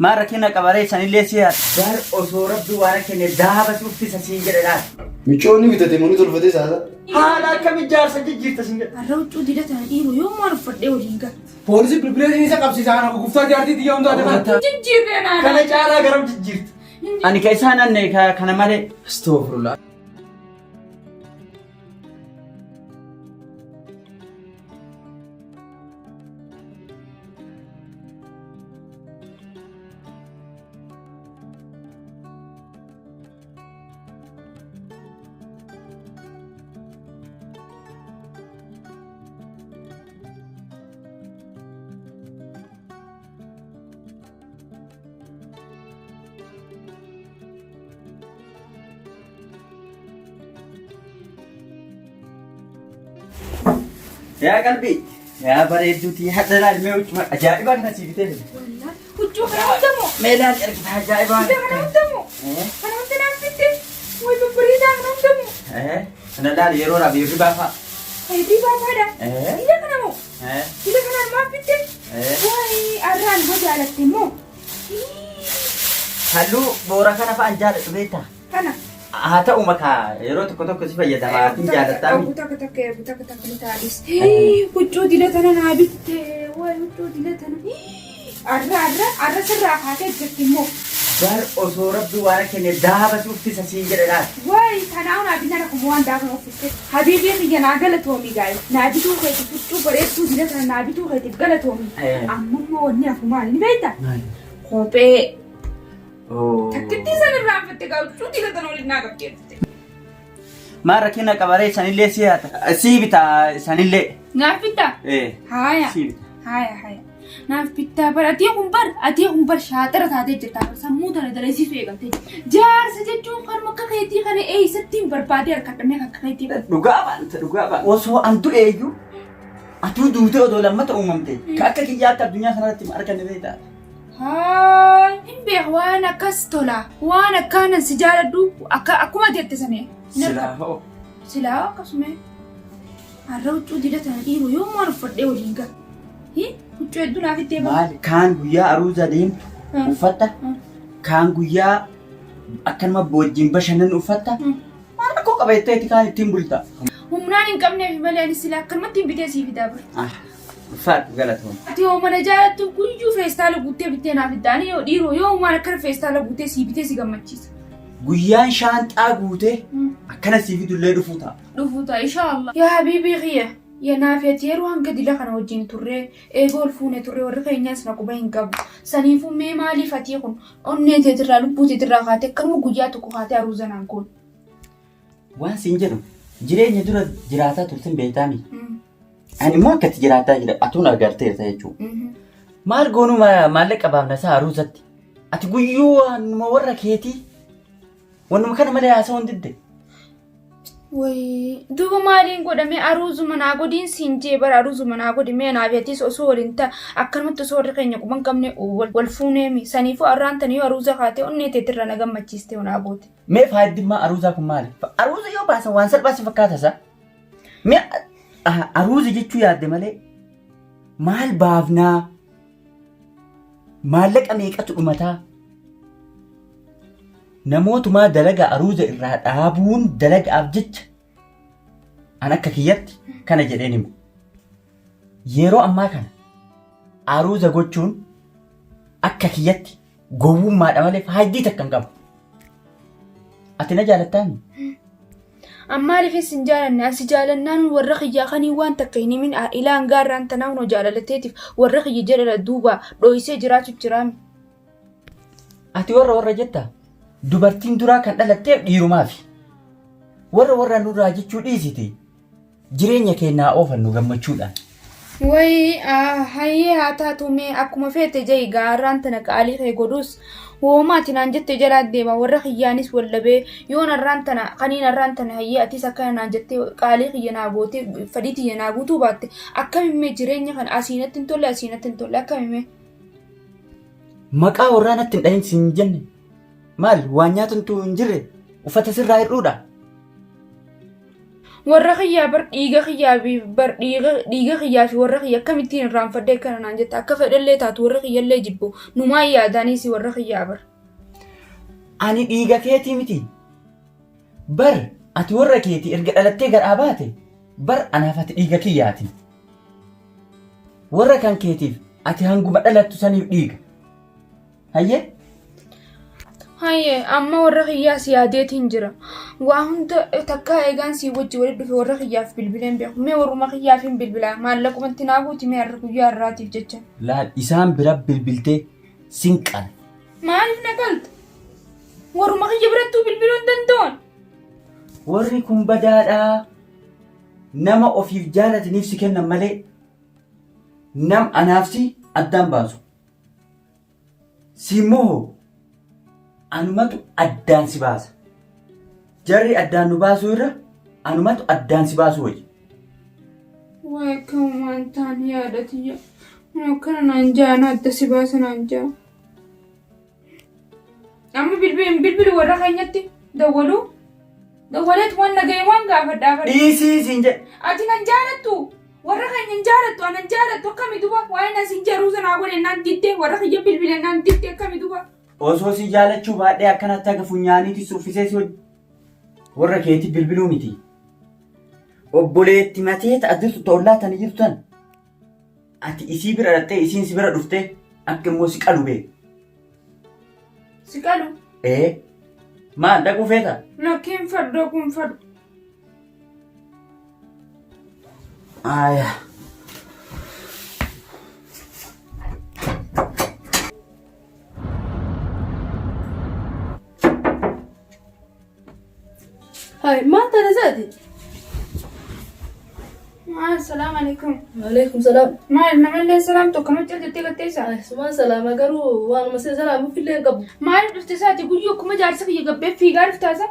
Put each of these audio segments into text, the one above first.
Maal rakkina qabaree sanillee si haa. Bar osoo rabbi waan kenne daaba si uffisa siin jedhe laata. Micoonni bitate moo ni tolfatee saasa? Haala akkami jaarsa jijjiirta siin jedhe. Har'a huccuu dila tana dhiiroo yoo maal uffadhee waliin gala. Poolisii bilbilee isa qabsiisa kana guguftaa jaartii xiyya hundaa ta'an. Jijjiirree naana. Kana caalaa garam jijjiirta. Ani ka isaan anne kana malee. Astaghfirullah. Yaa qalbii. Yaa bareedduuti hadha laal mee huccuma ajaa'ibaa kana sii bitee fide. Wallahi huccuu kana hunda moo? Mee laal ergita ajaa'ibaa. Huccuu kana hunda moo? Kana hunda naaf bitte? Way babbareedaa kana hunda moo? Kana laal yeroo raaf hirribaa fa'a. Hirribaa faadha. Hila kana moo? Hila kana maaf bitte? Way arraan hoo jaalatte moo? Halluu boora kana fa'aan jaaladhu beektaa? Kana. Haa ta'u makaa yeroo tokko tokko si fayyadama atiin jaalattaa Eegu takka takka eegu takka takka ni taa'is. Huccuu dila tana naa bitte. Waay huccuu dila tana. Arra arra arra sirraa kaatee jirti immoo. Bar osoo rabbi waan kenne daaba si uffisa siin jedhe laata. Waay tanaa naa binna akkuma waan daaba uffiste. Habiibii kiyya naa galatoomi gaa'e. Naa bituu keetiif huccuu bareedduu dila tana naa bituu keetiif galatoomi. Amma immoo wanni hafu maali ni beektaa? Kophee. Takkittii san irraanfatte gaa huccuu dila tana waliin naa qabdee dhufte. Maal rakkina qabaree sanillee si haata. Si bita sanillee. Naaf bittaa? Haaya. Si bita. Haaya haaya. Naaf bittaa bar atii kun bar atii kun bar shaaxira taatee jirta bar sammuu tana dalasiisuu eegaltee jirta. Jaarsa jechuun kanuma akka keetii kana eessattiin barbaadee harkadhamee akka keetii kana. Dhugaa baanta dhugaa baanta. Osoo an du'e iyyuu atuu duutee odoo lammata uumamte ka akka kiyyaa akka addunyaa kanarratti hin arganne beektaa. Haay hin beeku waan akkas tola waan akkaanan si jaaladhu akka akkuma jette sanii. Silaa hoo. Silaa akkasuma. Har'a huccuu dila tana dhiiroo yoo maal uffadhee waliin gala. Huccuu hedduu naaf itti eegamu. Maali kaan guyyaa aruuza deemtu uffatta kaan guyyaa akkanuma wajjin bashannanu uffatta maal rakkoo qaba jetteeti kaan ittiin bulta. Humnaan hin qabneef malee ani silaa akkanumatti hin bitee sii fidaa bara. Ah, Ulfaadhu galatoom. Ati yoo mana jaalattu guyyuu feestaala guuttee bittee naaf fidda. Ani yoo dhiiroo yoo waan akkana feestaala guutee sii bitee si gammachiisa. Guyyaan shaanxaa guutee akkana sii fidullee dhufuu ta'a. Dhufuu ta'a inshaallah. Yaa habiibii kiyya ya naaf ati yeroo hanga dila kana wajjin turree eega ol fuune turree warri keenyaas na quba hin qabu. Saniifuu mee maaliif atii kun onnee teetirraa lubbuu teetirraa kaatee akkanuma guyyaa tokko kaatee aruuza naan goone. Waan siin jedhu jireenya dura jiraataa turtin beektaami. Ani immoo akkatti jiraataa jira atuun agarteerta jechuudha. Maal goonuu maallaqa baafna isaa aruuzatti. Ati guyyuu waanuma warra keetii wannuma kana malee haasa'uu hin didde. Wayii duuba maaliin godhame aruuzuma naa godiin siin jee bara aruuzuma naa godhi mee naa beetis osoo waliin ta akkanumatti osoo warri keenya quban qabne wal fuuneemi saniifuu arraan tana yoo aruuza kaatee onnee teetirra na gammachiiste naa goote. Mee faayiddimmaa aruuzaa kun maali? Aruuza yoo baasan waan salphaa si fakkaata isaa. Mee aruuza jechuu yaadde malee maal baafnaa? Maallaqa meeqatu dhumataa? Namootumaa dalaga aruuza irraa dhaabuun dalagaaf jecha an akka kiyyatti kana jedheen himu. Yeroo ammaa kana aruuza gochuun akka kiyyatti gowwummaadha malee faayidaa takka hin qabu. Ati na jaalattaami? An maaliif isin jaalanne asi jaalannaan warra kiyyaa kanii waan takka hin himin ilaan gaarraan tanaa hunoo jaalalateetiif warra kiyya jedhala duuba dhooysee jiraachu jiraami. Ati warra warra jetta dubartiin duraa kan dhalatteef dhiirumaafi. Warra warra nurraa jechuu dhiisiti. Jireenya keenya haa oofannu gammachuudhaan. Wayi hayyee haa taatu mee akkuma feete ja'i gaarraan tana qaalii kee godhus wooma ati naan jette jalaa deema warra kiyyaanis wallabee yoon arraan tana kaniin arraan tana hayyee atis akkana naan jettee qaalii kiyya naa gootee fedhii tiyya naa guutuu baatte akkamimmee jireenya kana asiinatti hin tolle asiinatti hin tolle akkamimmee. Maqaa warraa natti hin dhahin siin jenne. Maal waan nyaatantu hin jirre uffata sirraa hir'uudha. Warra kiyyaa bar dhiiga kiyyaa fi bar dhiiga dhiiga kiyyaa fi warra kiyya akkamittiin irraanfadhee akkana naan jetta akka fedhellee taatu warra kiyyallee jibbu numaan yaadaaniisi warra kiyyaa bar. Ani dhiiga keetii miti. Bar ati warra keetii erga dhalattee garaa baate bar anaaf ati dhiiga kiyyaati. Warra kan keetiif ati hanguma dhalattu saniif dhiiga. Hayyee? Hayyee amma warra kiyyaas yaadeetiin jira. Waa hunda takkaa eegaan sii wajji walitti dhufe warra kiyyaaf bilbileen beeku. Mee warruma kiyyaaf hin bilbilaa maallaqumatti naa guuti mee har'a guyyaa har'aatiif jecha. Laal isaan bira bilbiltee sin qala. Maaliif na qalta? Warruma kiyya birattuu bilbiluu hin danda'an. Warri kun badaadhaa nama ofiif jaalataniif si kennan malee nam anaaf si addaan baasu. Si immoo anumatu addaan si baasa. Jarri addaan nu baasuu irra anumatu addaan si baasuu wayya. Waa'ee akkamumaan ta'an yaada tiyya. Akkana naan jaa na adda si baasa naan jaa. Amma bilbil bilbili warra keenyatti dawwaluu. Dawwaleet waan nagahee waan gaafadhaa fadha. Dhiisii siin jedhe. Ati nan jaalattu. Warra keenya hin jaalattu anan jaalattu akkami duba waa'ee na sin jaruu sanaa godhe naan didde warra kiyya bilbile naan didde akkami duba. Osoo si jaalachuu baadhee akkanatti haga funyaaniitti si uffisee si hojii. Warra keetii bilbiluu miti. Obboleetti matee ta'a jirtu ta ollaa tani jirtu tan. Ati isii bira dhaqxee isiin si bira dhuftee akka immoo si qalu beeku. Si qalu. Ee maal dhaquu feeta? Lakkiin fadhoo kun fadhu. Aya. Hai, maal taate isaati? Maal salaam alaikum. Waalaikum salaam. Maal namallee salaam tokko namatti ol jettee gatteessa. Ay, sumaan salaama garuu waanuma sin salaamuuf illee hin qabu. Maaliif dhufte isaati guyyuu akkuma jaarsa kiyya gabbee fiigaa dhuftaasa?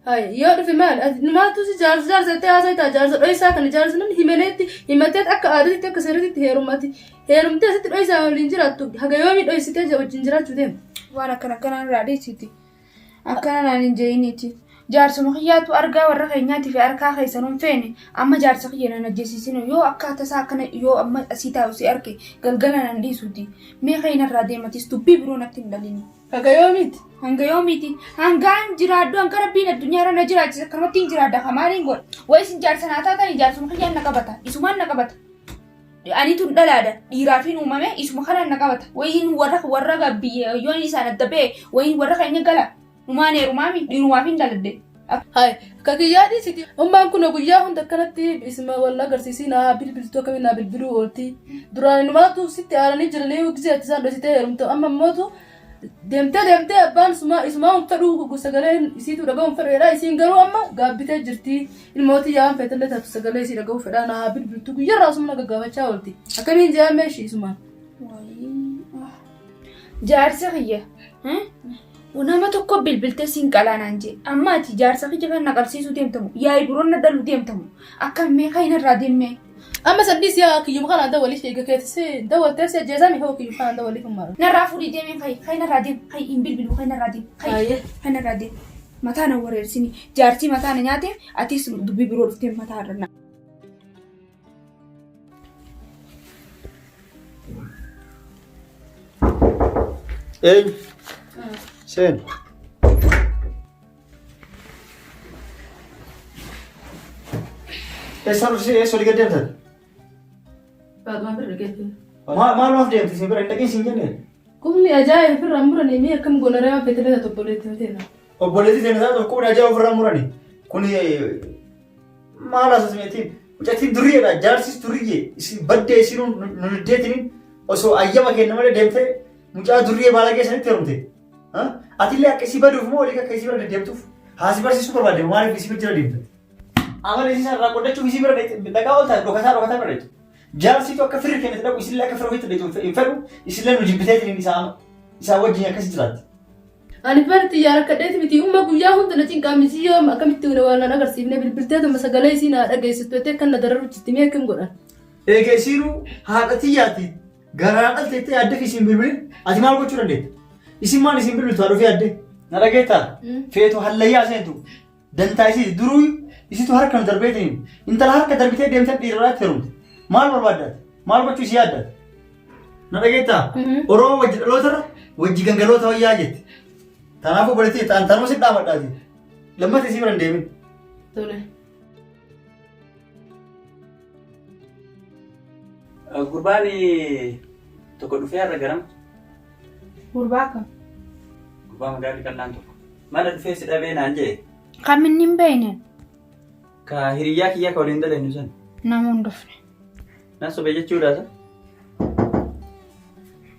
Hai, yoo dhufe maal? Ati maaltu si jaarsa jaarsa jettee haasa'ita? Jaarsa dho'isaa kana jaarsa namni himaneetti himateet akka aadaatti akka seeratti heerumati. Heerumtee asitti dho'isaa waliin jiraattu haga yoomii dho'isitee wajjin jiraachuu deema? Waan akkana akkanaan irraa dhiisiti. Akkana naan hin je'iniiti. Jaarsuma kiyyaatu argaa warra keenyaatii fi arkaa keessan hin feene amma jaarsa kiyya nan ajjeesiisinu yoo akka tasaa akkana yoo amma asii taa'u si arke galgala nan dhiisuuti. Mee ka'ii narraa deematis dubbii biroo natti hin dhalini. Haga yoomiiti? Hanga yoomiiti? Hangaan jiraadhu hanga rabbiin addunyaa irra na jiraachise akkanumatti hin jiraadha ka maaliin godha? Wayi isin jaarsa naa taatanii jaarsuma kiyyaan na qabata. Isumaan na qabata. Ani tun dhalaadha. Dhiiraafiin uumame isuma kanaan na qabata. Wayiin warra warra biyya yoon isaan adda ba'e wayiin warra keenya gala. Numaan heerumaami dhiirumaafiin dhaladhe. Hai, akka kiyyaa dhiisiti. Ummaan kun guyyaa hunda akkanatti isuma wal agarsiisii naa bilbiltu akkamiin naa bilbiluu oolti. Duraan inumaatu sitti aaranii jiranii gisee ati isaan dhoksitee heerumtu amma immootu deemtee deemtee abbaan isumaa isumaa hin fedhuu sagalee isiitu dhaga'uu hin fedhu jedha isiin garuu amma gaabbitee jirti. Ilmootii yaa waan feetellee taatu sagalee isii dhaga'uu fedhaa naa haa bilbiltu guyyarraa osuma na gaggaafachaa oolti. Akkamiin jedhaa mee ishii isumaan. Jaarsa kiyya. Nama tokko bilbiltee siin qalaa naan jee. Amma ati jaarsa kiyya kan na qalsiisuu deemtamu. Yaa'i biroon na dhalu deemtamu. Akka mee kan irraa deemmee. Amma san dhiisi yaa kiyyuma kanaan dawwalii eega keetis dawwaltee si ajjeesami hoo kiyyuma kanaan dawwalii kun maal. Narraa fuudhii deemee kayi. Kayi narraa deem. Kayi hin bilbilu kayi narraa deem. Kayi Baay'ee. kayi narraa deem. Mataa na wareersini. Jaartii mataa na nyaate atis dubbii biroo dhuftee mataa irra na. Eenyu? Seen. Eessaan dhufte eessa olii gad deemtan? Faatumaa bira dhaqeetti. Maalumaaf deemte isin bira hin dhaqin siin jenne? Qubni ajaa'ib ofirraa muranii mee akkam goona ree waan feetellee taatu obboleettii teena. Obboleettii teena taatu qubni ajaa'ib ofirraa muranii. Kuni maal asasmeetiin mucattiin duriyyeedha jaarsis duriyyee isin baddee isin nu diddeetiniin osoo ayyama kenna malee deemtee mucaa duriyyee baalagee sanitti heerumte. Atillee akka isii baduuf moo olii akka isii bira deddeemtuuf haasi barsiisuu barbaadde maaliif isii bira deemte? Amala isii irraa qoddachuuf isii bira dhaqaa ooltaa dhokataa dhokataa bira deemte. Jaarsiitu akka firri kennite dhaqu isillee akka fira ofiitti dhaqu hin fedhu isillee nu jibbiteetiin isaa isaa wajjin akkasi jiraatti. Ani bara xiyyaara kadheeti miti umma guyyaa hunda na cinqaa miti yoo akkamitti waan nan agarsiifne bilbilteetuma sagalee isii na dhageessistu jettee kan na dararu jirti mee akkam godhan. Eega isiinuu haadha tiyyaati garaa dhalteettee yaaddeef isin bilbilin ati maal gochuu dandeetta? Isin maal isin bilbiltu haadha ofii yaaddee? Na dhageettaa? Feetu hallayyaa seentu. Dantaa isii duruu isitu harka nu darbeetiin intala harka darbitee deemtee dhiira biraatti heerumte. Maal barbaaddaati? Maal gochuu isii yaaddaati? Na dhageettaa? Oromoo wajji dhalootarra wajji gangaloota wayyaa jetti. Kanaafuu obboleettii ta'an tanuma si dhaamadhaati. Lammata isii bira hin deemin. Tole. Gurbaan tokko dhufee har'a garam. Gurbaa kam? Gurbaa magaalli qal'aan tokko. Mana dhufee si dhabee naan jedhe. Kam inni hin beekne? Ka hiriyyaa kiyyaa ka waliin dalagnu san. Nama hin dhufne. Nan sobe jechuudha sa.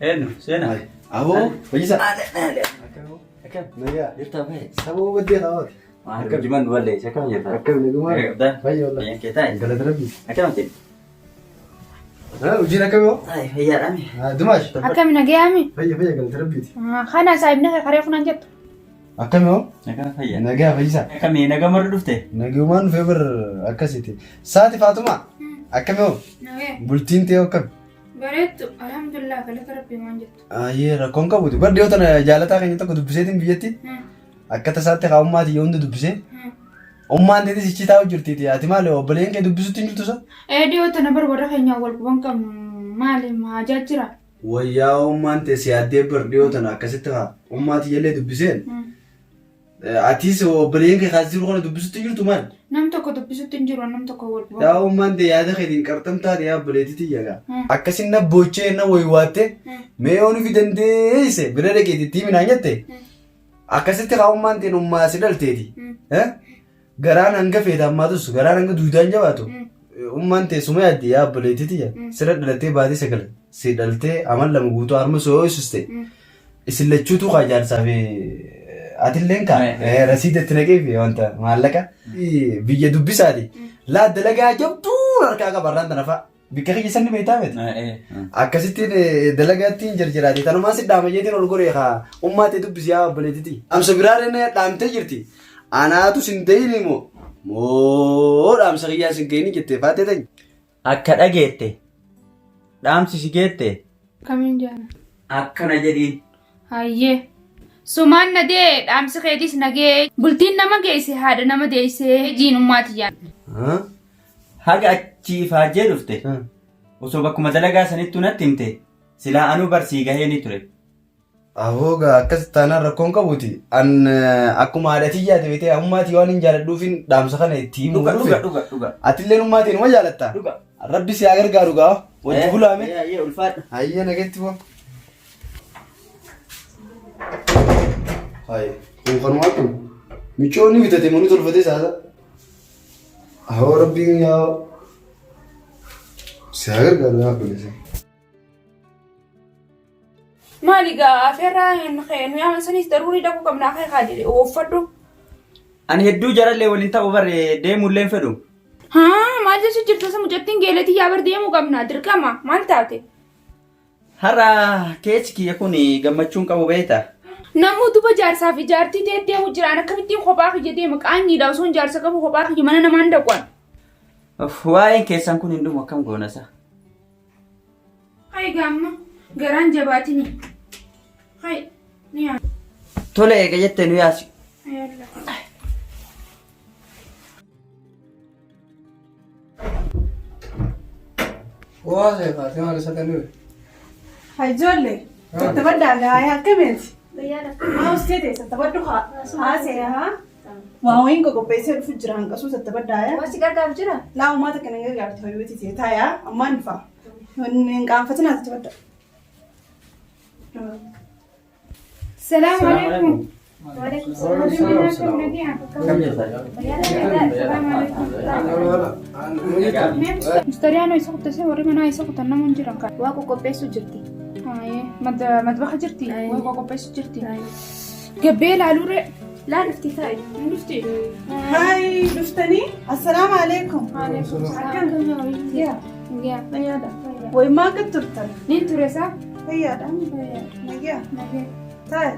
Eenyu seenaa. Aboo fayyisa. Akkam. Nagaa. Jirtaa fayyee. Sababa baddee kaawwate. Akkam jiman nu balleesse akkam jirta. Akkam nagumaa. Nagaa Fayya wallah. Fayyaan kee taa'e. Galata rabbi. Akkam ati? Hojiin akkam yoo? Fayyaadhaami. Dumaash. Akkami nagayaami? Fayya fayya galata rabbiiti. Kana saahibni kee karee funaan jettu. Akkam yoo? Nagaa fayyaa. Nagaa fayyisa. Akkami nagaa marra dhufte? Nagumaan dhufee bar akkasiiti. Saati Faatuma. Akkam yoo? Nagaya. Bultiin ta'e akkam? Bareeddu alhamdulillah galata rabbii waan jettu. Ayyee rakkoon qabuti. Bar dhiyoo tana jaalataa keenya tokko dubbiseetiin biyyatti akka tasaatti kaa'ummaati yoo hunda dubbisee. Ummaan teetis ichi taa'u jirtiiti. Ati maali obboleen kee dubbisutti hin jirtu sa? Ee dhiyoo tana bar warra keenyaan wal quban qabnu maali haajaa jira. Wayyaa ummaan tee si yaaddee bar dhiyoo tana akkasitti kaa ummaa tiyyallee dubbiseen. Atis obboleen kee kaas jiru kana dubbisutti hin jirtu maali? Nam tokko dubbisutti hin jiru nam tokko wal quban. Yaa ummaan tee yaada keetiin qarxam taate yaa obboleettii tiyya gaa. Akkasin na boochee na waywaatte mee yoo nufi dandeesse bira dhaqeeti itti himinaan jette. Akkasitti kaa ummaan teen ummaa si dhalteeti. Garaan hanga feete hammaatus garaan hanga duudaan jabaatu. Ummaan tee suma yaaddi yaa obboleettii tiyya sirra dhalattee baatii sagal si dhaltee amal lama guutuu harma soo hoosiste. Isin lachuutu kaa jaarsaa fi atilleen kaa rasiida itti naqee fi wanta maallaqa biyya dubbisaati. Laa dalagaa jabduu harkaa qaba irraan tana fa'a. Bikka kiyya sanni beektaa miti. Akkasittiin dalagaattiin jarjiraate tanumaan si dhaama jeetiin ol goree kaa ummaa tee dubbisi yaa obboleettiti. Dhaamsa biraa illee dhaamtee jirti. Anaatu sin dayini moo moo dhaamsa kiyyaa sin gayini jettee faattee tany. Akka dhageette dhaamsi si geette. Kamiin jaala? Akkana jedhiin. Hayyee. Sumaan na dee dhaamsi keetis na gee bultiin nama geesse haadha nama deessee jiin ummaa tiyyaan. Haga achii ifaajjee dhufte osoo bakkuma dalagaa sanittuu natti himte silaa anuu bar sii gahee ni ture. Aboo gaa akkas taanaan rakkoon qabuuti. An akkuma haadha tiyyaati beetee ummaatii waan hin jaaladhuufin dhaamsa kana itti himuu Dhuga dhufe. dhuga dhuga dhuga. Atilleen ummaatiin uma jaalatta. Dhuga. Rabbi si haa gargaaru gaa. Wajji bulaame. Ayyee ulfaadha. Hayyee nagetti boo. Hayi kun kanumaa kun micoonni bitate moo ni tolfatee saasa. Ahoo rabbiin yaa si haa gargaaru yaa obboleessa. Maali gaa afeerraa hin nu yaaman sanis daruurii dhaquu qabna akee kaadhi uffadhu. Ani hedduu jarallee waliin ta'u bare deemullee hin fedhu. Haa maal jechu jirta isa mucattiin geeletii yaa bar deemuu qabna dirqama maal taate. Har'a keessi kiyya kun gammachuun qabu beekta. Namuu duba jaarsaa fi jaartii ta'e deemu jiraan akkamittiin kophaa kiyya deema qaanyiidha osoo hin jaarsa qabu kophaa kiyya mana namaan dhaqan. Uff, Waa'een keessan kun hin dhumu akkam goona sa. Hayi gaamma garaan jabaatini. Hayi ni yaa. Tole eega jettee nu yaasi. Ayalla. Waa seeqaatee maal isa kan Hai ijoollee, taphadhaa gaa'ee akkamiiti? Maa ustee teessa taphadhu haa haasee haa. Waa wayiin qoqopheessee dhufu jira hanqasuu taphadhaa yaa. Waan si gargaaru jira? Laa uumaa takka nan gargaartu hayyuuti ta'e taayaa ammaan dhufa. Hin qaanfatinaa taphadha. Salaamu alaikum. Waalaikum salaam. Mustariyaan isa kuttase warri manaa isa kutan nama hin jiran kan. Waa qoqopheessuu jirti. Madbaxa jirti. Waa qoqopheessuu jirti. Gabbee laaluure. Laa dhufti taa'i. Hin dhufti. Hai dhuftanii assalaamu alaikum. Akkam. Yaa. Fayyaadha. Wayimaa akka turtan. Niin ture isaa. Fayyaadha. Nagyaa. Taa'i.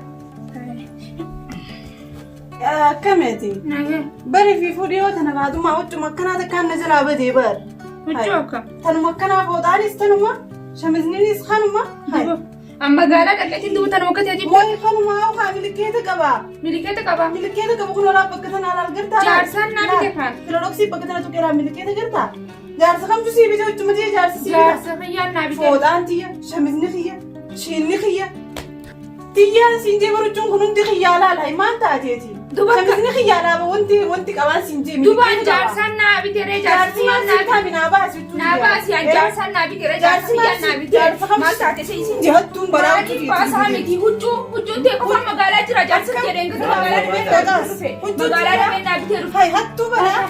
Akkamiiti? Nagee. Bari fi fuudhii tana baatuma huccuma akkanaa takkaan na jalaa badee bar. Huccuu akkam. Tanuma akkanaa fooxaanis tanuma shamizniinis kanuma. Duba. An magaalaa dhaqeetiin duuba tanuma akka ta'eeti. Way kanumaa haa milikeeta qaba. Milikeeta qaba. Milikeeta qaba kun olaa bakka tanaa laal gartaa. Jaarsaan naa bite kaan. Filoloksii bakka tana tuqeeraa milikeeta gartaa. Jaarsa kamtu sii bite huccuma tiyya jaarsi sii bita. Jaarsa kiyyaan naa bite. Fooxaan tiyya, shamizni kiyya, shiinni kiyya. Tiyyaan siin jee baruchuun kun hundi kiyyaa laala maal taateeti? Duba akka- Shamizni kiyyaa laaba wanti wanti qabaan siin jee Duba milikeeta qaba. jaarsaan naa bite ree jaarsi Jaarsi maal kiyyaan naa sii bite. taami naa baasi huccuu Naa tiyya. baasi an Eh? jaarsaan naa bite ree jaarsi Jaarsi maal kiyyaan naa sii bite. jaarsa kam Maal taate si isin jihattuun balaa Maaliif huccuu baasaa tiyya. miti huccuu huccuun ta'e qofaan magaalaa jira jaarsi Akkam? jedheen gadi magaalaa dhufee naa bitee dhufe. Huccuu Magaalaa tiyya. dhufee naa bitee dhufe. Hai hattuu balaa.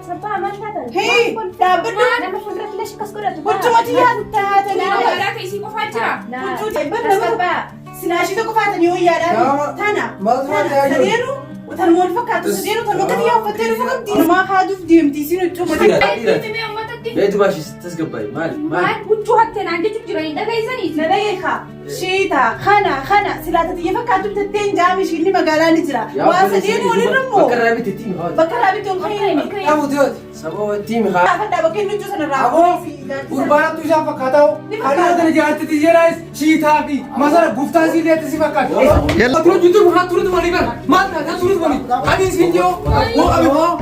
Sabbaa maal taatan? Hii dhaabbadhu. Nama fuulduratti lashi akkas godhatu. Huccuma tiyyaa taatanii Magaalaa keessi qofaa jira. Huccuu tiyya nama silaashii tokko faatanii yoo yaadaan tana Maaltu tana ta'aa jiru? sadeenu tan wal fakkaatu sadeenu tan bakka tiyyaa uffattee dhufu qabdi. Namaa haaduuf deemti isiin huccuma tiyya. Itti mee uummatatti Beetu baashis tasgabbaa'e maali maali? maal huccuu hatte naan jechuun jira hin dhageessaniiti. Na dhageekaa shiita kana kana silaata tiyya fakkaatu bitattee hin jaami shiinni magaalaa ni jira. Waa sadeenu walirra immoo Bakka irraa bitte ittiin haa. bakka irraa bitte ol fayyadame. Dhabuuti yooti. Sababa ittiin haa. Gaafadhaa bakka inni huccuu sanarraa Aboo jaarsi sana. gurbaanattu isaan fakkaataa hoo. Ni Kan fakkaata. tana jaartitti jedhaas shiitaa fi masara guftaa sii leetti si fakkaata. Turu jitu haa turu tumanii bara. Maal taate turu tumanii. Ani siin jiru hoo qabe hoo.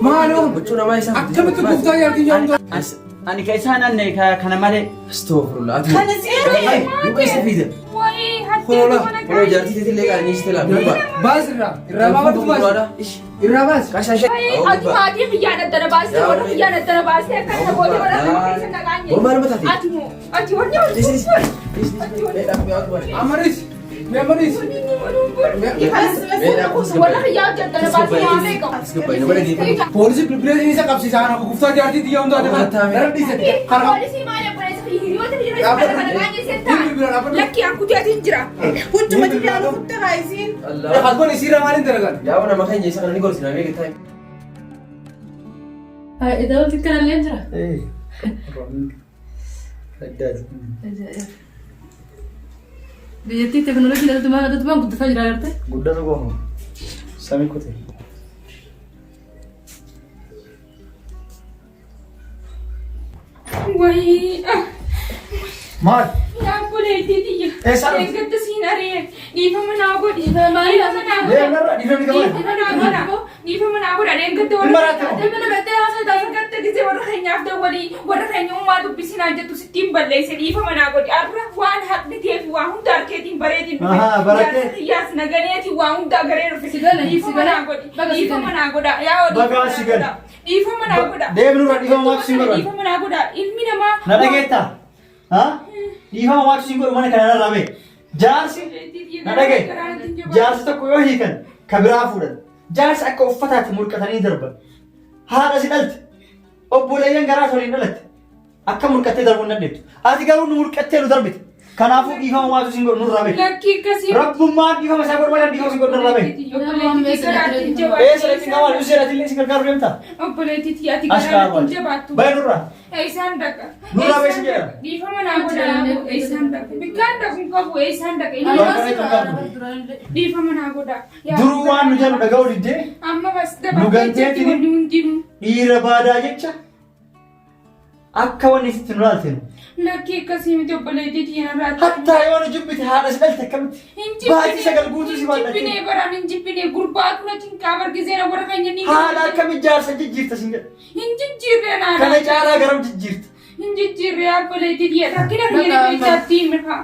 Maaloo Huccuu namaa isaa. akkamitti guftaa jaartii jedhamtu. Ani ka isaan anne kana malee. Astaghfirullah. Ati. Kana seete. Luka isa fiida. Wayii hattee Hola. mana Kunoo jaartii teetillee qaanii ishee laa. Luka. Baas irraa irraa baafadhu baas. Irraa baas. Qashaasha. Ati maatii kiyyaan addana baastee warra kiyyaan addana baastee akka na gootee warra nama keessa na qaanye. Maal mataa ta'e? Ati moo ati wanni wal Amaris. Mee amaris. warra kiyyaa hojii addana baastee waa meeqa? Poolisii bilbilee isa qabsiisaa kana guftaa jaartii xiyyaa hundaa kana. Gara dhiise. Kana. Poolisii maal obboleessa kiyya hiriyoota hiriyoota kana kana qaanye seentaa? Lakki an kuteetiin jira. Huccuma tiyyaa nu kutte haa isiin. Kalkoon isiirra maaliin dalagan? Yaa nama keenya isa kana ni gorsina meeqa ta'e? Iddoo kanallee jira. Addaati. Ajaa'iba. Biyyattii teekinooloojiin addumaan addumaan guddataa jira agartee? Guddatu qofa. Samii kute. Wayii. Maal? Yaa obboleettii tiyya. Eessa dhufte? Eeggatta siin ari'e. Dhiifama naa godhi. Dhiifama naa godha. Deemarra dhiifamni qaban. Dhiifama naa godha. Dhiifama naa godha. Eeggatta Hin maraatte moo? Dhiifama nama ta'e haasoo ta'e eeggatta gisee warra keenyaaf dawwalii warra keenya ummaa dubbisinaa jettu sittiin balleesse dhiifama naa godhi. Arra waan haqni ta'eef waa hunda harkeetiin bareetiin dhufe. Ahaa, barattee. Jaarsa kiyyaas naganeetiin waa hunda garee dhufe. Si gala, si Dhiifama gala. naa godhi. Baga si Dhiifama gala. naa godha. Yaa oo Baga dhiifama si naa gala. godha. Dhiifama naa godha. Deemnurra dhiifama maatu siin godhan. Dhiifama naa godha. Ilmi namaa. Na dhageettaa? Ha? Dhiifama maatu siin godhu mana kana narraa bahe. Jaarsi na dhagaye. Jaarsi tokko yoo hiikan ka biraa fuudhan. Jaarsi akka uffataatti mulqatanii darban. Haadha si dhalte. Obboleeyyan garaa waliin dhalatte. Akka mulqattee darbuu hin dandeettu. Ati garuu nu mulqattee nu darbite. Kanaafuu dhiifama maatu siin godhu nurraa bahe. Lakkii akkasii. Rabbummaan dhiifama isaa godhu malee dhiifama siin godhu narraa bahe. Eessa dhaqxi qabaal? Usee dhaqxi illee si gargaaru deemta. Obboleettii ati As garaa kaawwan. hin jabaattu. Bahe nurraa. Eessaan dhaqa? Nurraa bahe si jedha. Dhiifama naa godha. Eessaan dhaqa? Bikkaan dhaqu hin qabu eessaan dhaqa? Dhiifama naa godha. Duruu waan nu jedhu dhaga'uu diddee Amma bas Nu dabartee gantee jirti tini. wanni hundinuu. dhiira baadaa jecha akka wanni sitti nu laalte nu. Lakkii akkasii miti obboleettii tiyya narraa. Hattaa yoo nu jibbite haadha si dhalte akkamitti? Hin Baatii sagal guutuu si Hin jibbinee baadhatte. baraan hin jibbinee gurbaatu na cinqaa bargiseera warra keenya ni Haadha akkamitti jaarsa jijjiirta sin jedha. Hin jijjiirree Kana naana. caalaa garam jijjiirta? Hin jijjiirree obboleettii tiyya rakkina kiyya keessaatti mirhaa.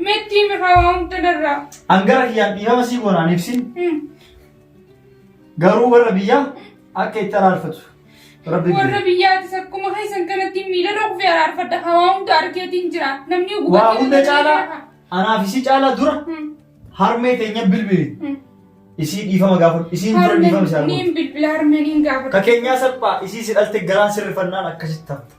Meettii mirhaa waa hunda narraa. An gara kiyyaan dhiifama sii goonaan ibsin garuu warra biyyaa akka itti araarfatu. Rabbi Warra biyyaatis akkuma keessan kanatti miila dhokfee araarfadha. Hawaa hunda argeetiin jira. Namni Waa hunda caalaa anaaf isii caalaa dura harmee teenya bilbili. Isii dhiifama gaafadhu. Isiin dura dhiifama isaa Niin gootu. bilbila harmeen hin gaafadha. Ka keenyaa salphaa isii si dhalte garaan sirrifannaan akkasitti hafta.